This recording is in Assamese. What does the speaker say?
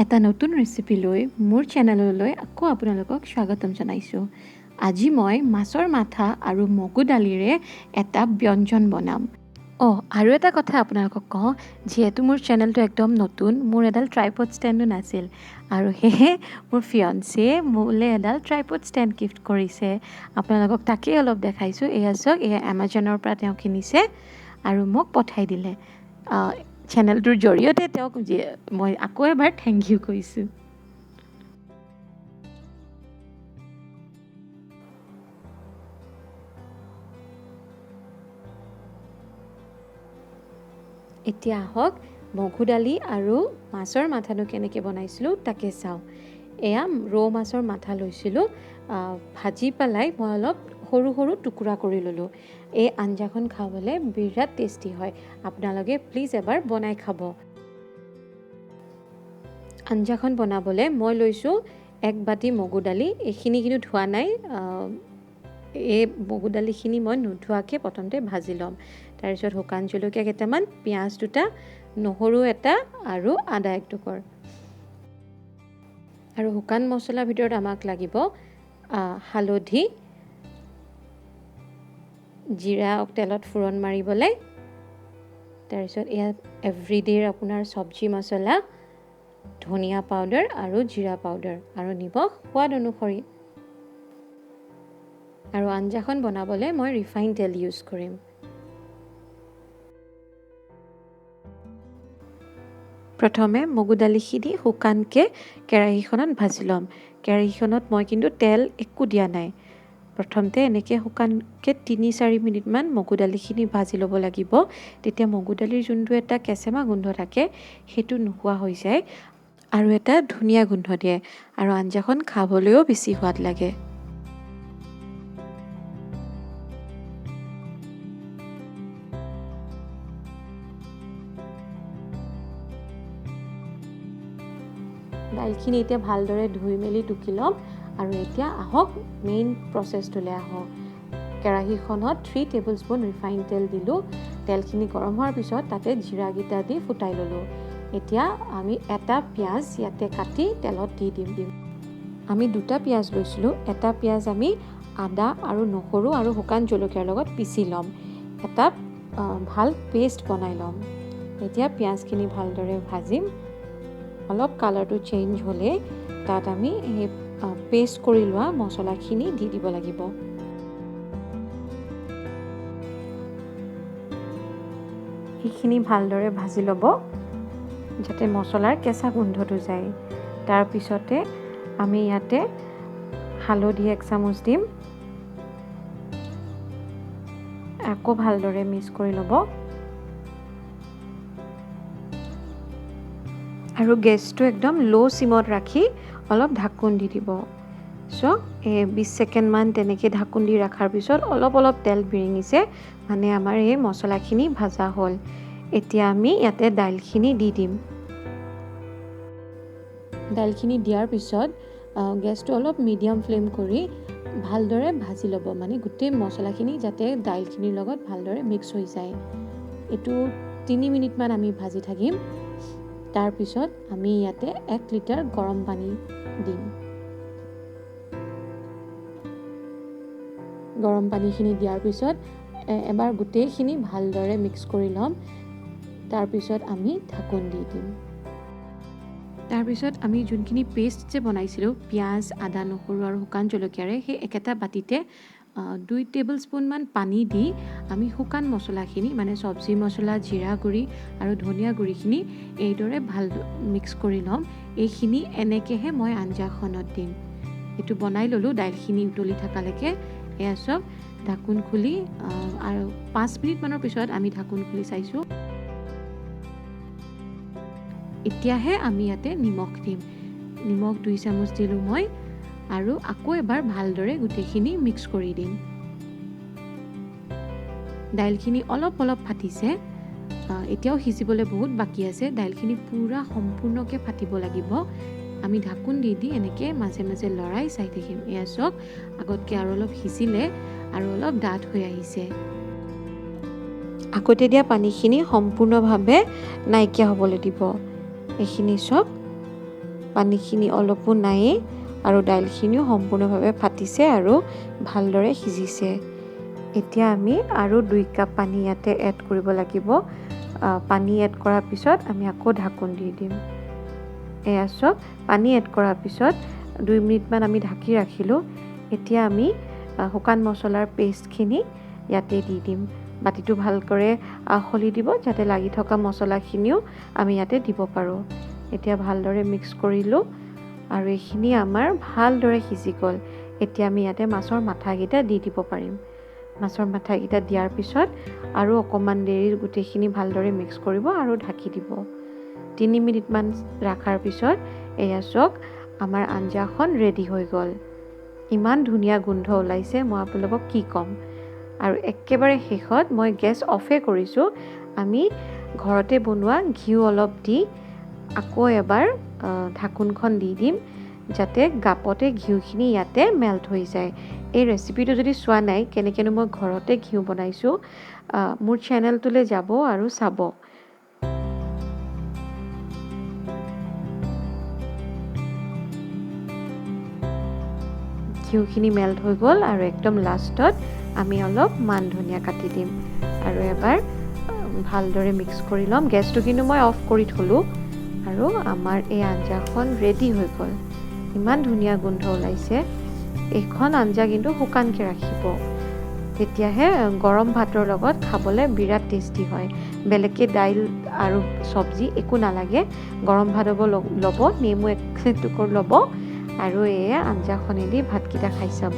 এটা নতুন ৰেচিপি লৈ মোৰ চেনেললৈ আকৌ আপোনালোকক স্বাগতম জনাইছোঁ। আজি মই মাছৰ মাথা আৰু মগু দালিৰে এটা ব্যঞ্জন বনাম। আৰু এটা কথা আপোনালোকক কওঁ, যিহেতু মোৰ চেনেলটো একদম নতুন, মোৰ এডাল ট্ৰাইপড ষ্টেণ্ডো নাছিল আৰু সেয়েহে মোৰ ফিয়ঞ্চিয়ে মোলৈ এডাল ট্ৰাইপড ষ্টেণ্ড গিফ্ট কৰিছে। আপোনালোকক তাকেই অলপ দেখাইছোঁ। এয়া চাওক, এয়া এমাজনৰ পৰা তেওঁ কিনিছে আৰু মোক পঠাই দিলে। চেনেলটোৰ জৰিয়তে তেওঁক মই আকৌ এবাৰ thank U কৈছোঁ। এতিয়া আহক মগু দালি আৰু মাছৰ মাথানো কেনেকৈ বনাইছিলোঁ তাকে চাওঁ। এয়া ৰৌ মাছৰ মাথা লৈছিলোঁ, ভাজি পেলাই মই অলপ সৰু সৰু টুকুৰা কৰি ল'লোঁ। এই আঞ্জাখন খাবলৈ বিৰাট টেষ্টি হয়, আপোনালোকে প্লিজ এবাৰ বনাই খাব। আঞ্জাখন বনাবলৈ মই লৈছোঁ এক বাতি মগু দালি। এইখিনি কিন্তু ধোৱা নাই, এই মগু দালিখিনি মই নোধোৱাকৈ প্ৰথমতে ভাজি ল'ম। তাৰপিছত শুকান জলকীয়া কেইটামান, পিঁয়াজ দুটা, নহৰু এটা আৰু আদা এক টুকুৰ। আৰু শুকান মছলাৰ ভিতৰত আমাক লাগিব হালধি, জিৰা তেলত ফোৰণ মাৰিবলৈ, তাৰপিছত এয়া এভৰিডেৰ আপোনাৰ চব্জি মছলা, ধনিয়া পাউডাৰ আৰু জিৰা পাউডাৰ আৰু নিমখ সোৱাদ অনুসৰি। আৰু আঞ্জাখন বনাবলৈ মই ৰিফাইন তেল ইউজ কৰিম। প্ৰথমে মগু দালিখিনি শুকানকৈ কেৰাহীখনত ভাজি ল'ম। কেৰাহীখনত মই কিন্তু তেল একো দিয়া নাই। প্ৰথমতে এনেকৈ শুকানকৈ 3-4 মিনিটমান মগু দালিখিনি ভাজি ল'ব লাগিব। তেতিয়া মগু দালিৰ যোনটো এটা কেঁচেমা গোন্ধ থাকে সেইটো নোহোৱা হৈ যায় আৰু এটা ধুনীয়া গোন্ধ দিয়ে আৰু আঞ্জাখন খাবলৈও বেছি সোৱাদ লাগে। দাইলখিনি এতিয়া ভালদৰে ধুই মেলি টুকি ল'ম। আৰু এতিয়া আহক মেইন প্ৰচেছটোলৈ আহক। কেৰাহীখনত 3 টেবুল স্পুন ৰিফাইন তেল দিলোঁ। তেলখিনি গৰম হোৱাৰ পিছত তাতে জিৰাকেইটা দি ফুটাই ল'লোঁ। এতিয়া আমি এটা পিঁয়াজ ইয়াতে কাটি তেলত দি দিম। আমি দুটা পিঁয়াজ লৈছিলোঁ। এটা পিঁয়াজ আমি আদা আৰু নহৰু আৰু শুকান জলকীয়াৰ লগত পিচি ল'ম, এটা ভাল পেষ্ট বনাই ল'ম। এতিয়া পিঁয়াজখিনি ভালদৰে ভাজিম। অলপ কালাৰটো চেঞ্জ হ'লে তাত আমি সেই পেষ্ট কৰি লোৱা মছলাখিনি দি দিব লাগিব। সেইখিনি ভালদৰে ভাজি ল'ব যাতে মছলাৰ কেঁচা গোন্ধটো যায়। তাৰপিছতে আমি ইয়াতে হালধি 1 চামুচ দিম। আকৌ ভালদৰে মিক্স কৰি ল'ব। আৰু গেছটো একদম ল' চিমত ৰাখি অলপ ঢাকোন দি দিব। এই 20 ছেকেণ্ডমান তেনেকৈ ঢাকোন দি ৰখাৰ পিছত অলপ অলপ তেল বিৰিঙিছে, মানে আমাৰ এই মছলাখিনি ভাজা হ'ল। এতিয়া আমি ইয়াতে দাইলখিনি দি দিম। দাইলখিনি দিয়াৰ পিছত গেছটো অলপ মিডিয়াম ফ্লেম কৰি ভালদৰে ভাজি ল'ব, মানে গোটেই মছলাখিনি যাতে দাইলখিনিৰ লগত ভালদৰে মিক্স হৈ যায়। এইটো 3 মিনিটমান আমি ভাজি থাকিম। তাৰপিছত আমি ইয়াতে 1 লিটাৰ গৰম পানী দিম। গৰম পানীখিনি দিয়াৰ পিছত এবাৰ গোটেইখিনি ভালদৰে মিক্স কৰি ল'ম। তাৰপিছত আমি ঢাকোন দি দিম। তাৰপিছত আমি যোনখিনি পেষ্ট যে বনাইছিলোঁ, পিঁয়াজ, আদা, নহৰু আৰু শুকান জলকীয়াৰে, সেই একেটা বাতিতে 2 টেবুল স্পুনমান পানী দি আমি শুকান মছলাখিনি, মানে চব্জি মছলা, জিৰা গুড়ি আৰু ধনিয়া গুড়িখিনি এইদৰে ভাল মিক্স কৰি ল'ম। এইখিনি এনেকৈহে মই আঞ্জাখনত দিম। এইটো বনাই ল'লোঁ দাইলখিনি উতলি থকালৈকে। এয়া চব ঢাকোন খুলি আৰু 5 মিনিটমানৰ পিছত আমি ঢাকোন খুলি চাইছোঁ। এতিয়াহে আমি ইয়াতে নিমখ দিম। নিমখ 2 চামুচ দিলোঁ মই আৰু আকৌ এবাৰ ভালদৰে গোটেইখিনি মিক্স কৰি দিম। দাইলখিনি অলপ অলপ ফাটিছে, এতিয়াও সিজিবলৈ বহুত বাকী আছে। দাইলখিনি পূৰা সম্পূৰ্ণকৈ ফাটিব লাগিব। আমি ঢাকোন দি দি এনেকৈ মাজে মাজে লৰাই চাই থাকিম। এয়া চাওক, আগতকৈ আৰু অলপ সিজিলে আৰু অলপ ডাঠ হৈ আহিছে। আগতে দিয়া পানীখিনি সম্পূৰ্ণভাৱে নাইকিয়া হ'বলৈ দিব। এইখিনি চব পানীখিনি অলপো নায়েই আৰু দাইলখিনিও সম্পূৰ্ণভাৱে ফাটিছে আৰু ভালদৰে সিজিছে। এতিয়া আমি আৰু 2 কাপ পানী ইয়াতে এড কৰিব লাগিব। পানী এড কৰাৰ পিছত আমি আকৌ ঢাকোন দি দিম। এয়া চাওক, পানী এড কৰাৰ পিছত 2 মিনিটমান আমি ঢাকি ৰাখিলোঁ। এতিয়া আমি শুকান মছলাৰ পেষ্টখিনি ইয়াতে দি দিম। বাতিটো ভালকৰে খলি দিব, যাতে লাগি থকা মছলাখিনিও আমি ইয়াতে দিব পাৰোঁ। এতিয়া ভালদৰে মিক্স কৰিলোঁ আৰু এইখিনি আমাৰ ভালদৰে সিজি গ'ল। এতিয়া আমি ইয়াতে মাছৰ মাথাকেইটা দি দিব পাৰিম। মাছৰ মাথাকেইটা দিয়াৰ পিছত আৰু অকণমান দেৰি গোটেইখিনি ভালদৰে মিক্স কৰিব আৰু ঢাকি দিব। 3 মিনিটমান ৰখাৰ পিছত এয়া চাওক, আমাৰ আঞ্জাখন ৰেডি হৈ গ'ল। ইমান ধুনীয়া গোন্ধ ওলাইছে, মই আপোনালোকক কি ক'ম। আৰু একেবাৰে শেষত মই গেছ অফে কৰিছোঁ। আমি ঘৰতে বনোৱা ঘিউ অলপ দি আকৌ এবাৰ ঢাকোনখন দি দিম, যাতে গাপতে ঘিউখিনি ইয়াতে মেল্ট হৈ যায়। এই ৰেচিপিটো যদি চোৱা নাই কেনেকৈনো মই ঘৰতে ঘিউ বনাইছোঁ, মোৰ চেনেলটোলৈ যাব আৰু চাব। ঘিউখিনি মেল্ট হৈ গ'ল আৰু একদম লাষ্টত আমি অলপ মান ধনিয়া কাটি দিম আৰু এবাৰ ভালদৰে মিক্স কৰি ল'ম। গেছটো কিন্তু মই অফ কৰি থ'লোঁ আৰু আমাৰ এই আঞ্জাখন ৰেডি হৈ গ'ল। ইমান ধুনীয়া গোন্ধ ওলাইছে। এইখন আঞ্জা কিন্তু শুকানকৈ ৰাখিব, তেতিয়াহে গৰম ভাতৰ লগত খাবলৈ বিৰাট টেষ্টি হয়। বেলেগকৈ দাইল আৰু চব্জি একো নালাগে, গৰম ভাত ল'ব, নেমু এক টুকুৰ ল'ব আৰু এয়া আঞ্জাখনেদি ভাতকেইটা খাই চাব।